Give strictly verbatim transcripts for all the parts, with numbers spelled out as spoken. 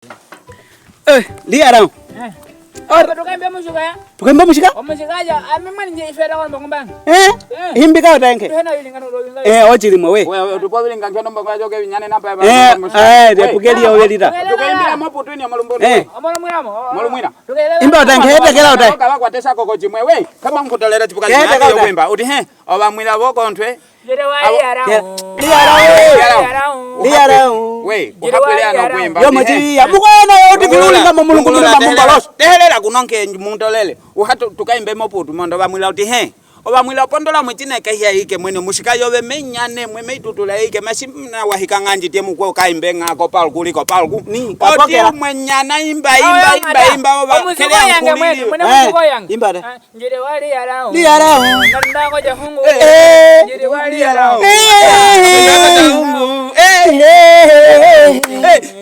Eh, liya lawo. Eh. Ora. Tukaimbe mushika ya? Tukaimbe mushika? Omushika aja, ame mwani nje ifera kwa mbongo mbanga. Eh? Eh. Imbika otenke. Tuhena ilinga no ilinga. Eh, ochili mwe we. We, we, tupo ilinga nkeno mbongo ajo ke binyane na pa. Eh, eh, de pukeli ya welita. Tukaimbe mo putwini ya malumbo. Eh. Amalo mwira mo. Malo mwira. Imba otenke, hete kela otenke. Kaba kwa tesa koko chimwe we. Kaba nkutolera chipuka. Hete kela otenke. Uti he. Oba mwira boko ntwe. Liya lawo. Liya lawo. Liya lawo. We, uhapwile ano kwimba. Yo mochiya. Mukoona yo uti kiluli nga mo mulungu muna mamumbaloso. Tehelela kuno nke muntolele. Uhatu tukaimbe mo putu mondo oba mwira uti he. Oba mwira opondola mwe chine ke hia ike mwene mushika yo be menyane mwe meitutula ike masi mna wahika nganji tie mukwe ukaimbe nga ko palku liko palku. Ni, kapokela. Oti mwe nyana imba, imba, imba, imba, oba kele yange mwene, mwene mushika yange. Imba da. Njiri wa liya lawo. Liya lawo. Nandako jahungu. Eh, eh. Njiri wa liya lawo. Eh, eh, eh. Nandako jahungu. Eh, eh, eh.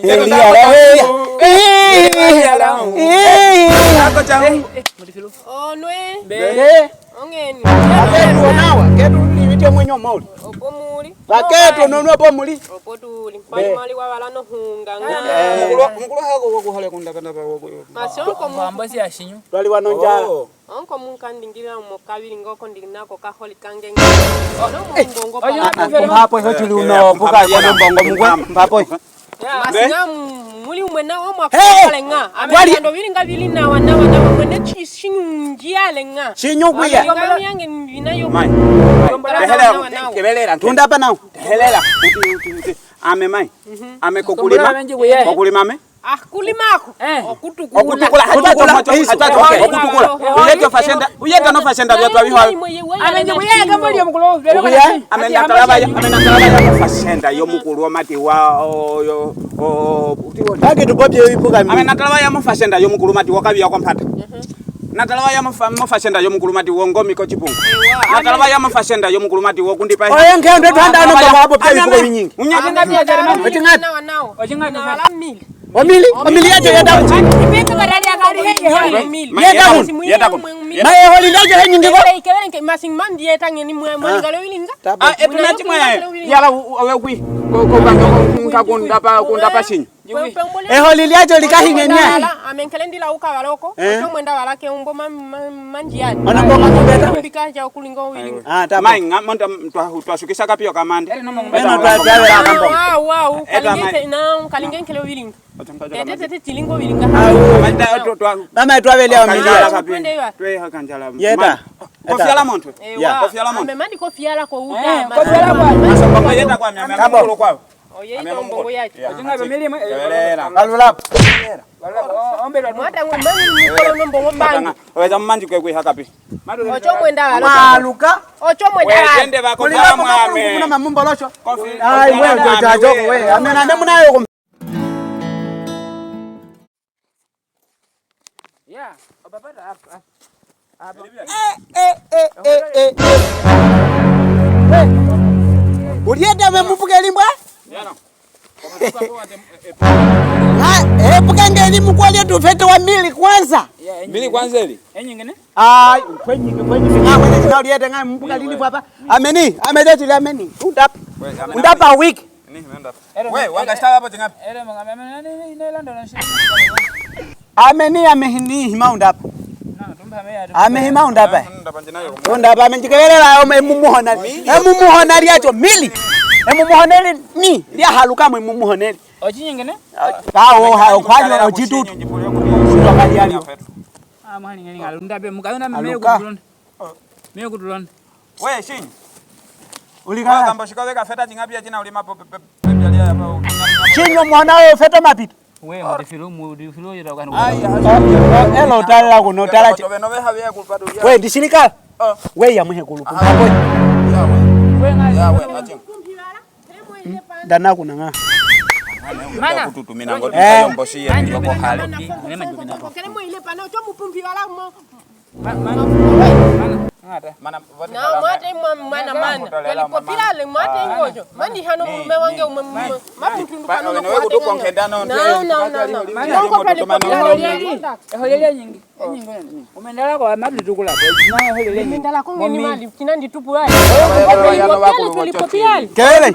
Eh, liya lawo. Eh, liya lawo. Eh. Nandako jahungu. Onwe. Be. Ongeni. Aketu onawa, ketu ni bitye mwenye omuli. Opo muli. Aketu nonwe opo muli. Opo tuli. Mpali mali wa bala no hunga. Mukulu, mukulu hako woku hale kundapa ndapa woku. Masoko mu. Ambosi ashinyu. Twali wano njala. Oh. Onko munkandingila mo kabili ngoko ndinako kaholi kange. Ono mungongo pa. Mpapo iho chuli uno puka kono mbongo mukwe mpapo. Masinga muli mwena omwa kale nga. Amendo bilinga bili nawa nawa nawa mwene chishinyu njiale nga. Shinyu kuya. Yange mbina yo. Mai. Tehelela, kebelera. Tundapa nawo. Tehelela. Uti, uti, uti. Ame mai. Ame kokulima. Kokulima ame. Ah, kulima ako. Eh. Okutukula. Okutukula, hatutukula, hatutukula, okutukula. Uyeta fashenda, uyeta no fashenda bya twabiha. Ame nje kuyeka mali yo mukulu. Okuya, ame natalaba ya, ame natalaba ya fashenda yo mukulu omati wa, o, yo, o, kake tupopye ipuka mi. Ame natalaba ya mo fashenda yo mukulu omati wa kabiya kwa mpata. Natalaba ya mo fa-, mo fashenda yo mukulu omati wo ngomi ko chipungu. Natalaba ya mo fashenda yo mukulu omati wo kundipa. Oye nkendo twanda ano kwa hapo pia ipuka minyingi. Unyingi. Oti ngati. Oti ngati. Omili, omili yacho yeta ku. Yeta ku. Yeta ku. Maye holi yacho henyingi ko. Masing mandi yeta ngeni mwe, mwe ngalo wilinga. Ah, etu nati mwe. Yala u-, u-, owe kwi. Ko, ko, ko, ko, kundapa, kundapa shinyu. Eholi lyacho likahinge nye. Ame nkele ndila uka baloko. Eh. Ocho mwenda balake umbo ma, ma, manjiyani. Ona mbongo mubeta. Mbika ja okulinga owilinga. Ah, tabo. Mai nga monta twa, twasukisa kapio kamande. Eno twa, twa, twa, twa. Wow, wow. Kalinge nkele owilinga. Tete, tete, tilingo bilinga. Mama twabele omili. Twende iwa. Yeta. Kofiala muntu. Ya. Kofiala muntu. Ame mandi kofiala ko uta. Kofiala kwa. Asa kwa yeta kwa mama mukulu kwa. Oye, ito mbongo yacho. Ojinga bamili mwe. Balula. Mwata ngwe mami mukolo no mbongo mbangi. Oye, tamu manji kwe kwi hakapi. Ocho mwenda balo. Maluka. Ocho mwenda balo. Wejende bako mama. Kuna mamumbalocho. Ai, wewe, wewe, wewe. Amena, amena, muna yo. Ya, obapata apa, apa. Apa. Eh, eh, eh, eh, eh, eh. Eh. Ulienda memupuka elimbwa? Ha, eh, puka nge elimu kwa lyetu fete wa mili kwanza. Mili kwanza eli? Enyingine? Ai, kwenyingi, kwenyingi. Nga mwenye tina ulienda nga mpuka lili papa. Ameni, ameni, ameni. Undapa. Undapa wiki. Ni, nenda. Wewe, wanga sita hapo tingapi? Ere manga mama nani ni lando na shiri. Ameni, amehini hima undapa. Amehima undapa. Undapa amenjikebelela yo emumuhona. Emumuhona lyacho mili. Emumuhoneli ni lyahaluka mwe emumuhoneli. Ochinyingine? Awo ha kwali ochitutu. Kutoka lyalyo. Ah, mwani ngani ngalunda be mukayona meme kutulonda. Mimi kutulonda. We, shinyi? Uli kala. Kamba shika weka feta chingapi ya china ulima po, pe, pe, pe, pe, ya, ya, pa, shinyi omwana we feta mapito? We, mudifilo, mudifilo yera kanu. Ai, ai. Elo tala kuno, tala chi. We, ndisirikala. We, ya mwehe kulupu. Ya, we. We, ngai. Ya, we, ngati. Ndana kuna nga. Mana? Kututumina ngoti yombo shiye yoko hale. Kele mwe ile pana, ocho mupumpi wala mo. Ma-, ma-, mana? Mana, na mwatei mwa-, mwana, mana. Twali popilale, mwatei ngojo. Mani hano mulume wange ume-, ume-, matundu pano. Wene we kutukonkedano. Na, na, na, na. Nongo pali popilale. Eholele nyingi. Enyingi. Umendala kwa mali tukula. Umendala kwa mali, kina nditupula. Twali popilale. Kelele.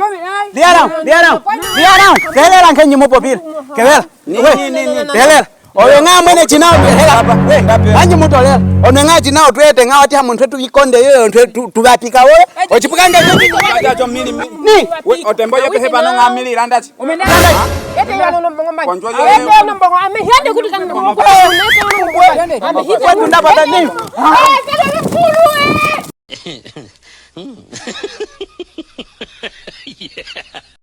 Liara, liara. Liara. Kelele nkenyi mupopila. Kelele. Ni, ni, ni, ni. Kelele. Oyo ng'a mwene chinao twehela. We, anyi mutolela. Ono ng'a chinao twete ng'a wati hamu ntwe tubikonde yo, ntwe tu-, tubapika we. Ochipuka nge. Acha cho mili, mili. Ni. We, otembo yo pehe pano ng'a mili landa chi. Umendala. Ete yo no mbongo mani. Konjo yo. Ete yo no mbongo. Ame hende kuti tani mbongo. Ame hende kuti ndapata ni.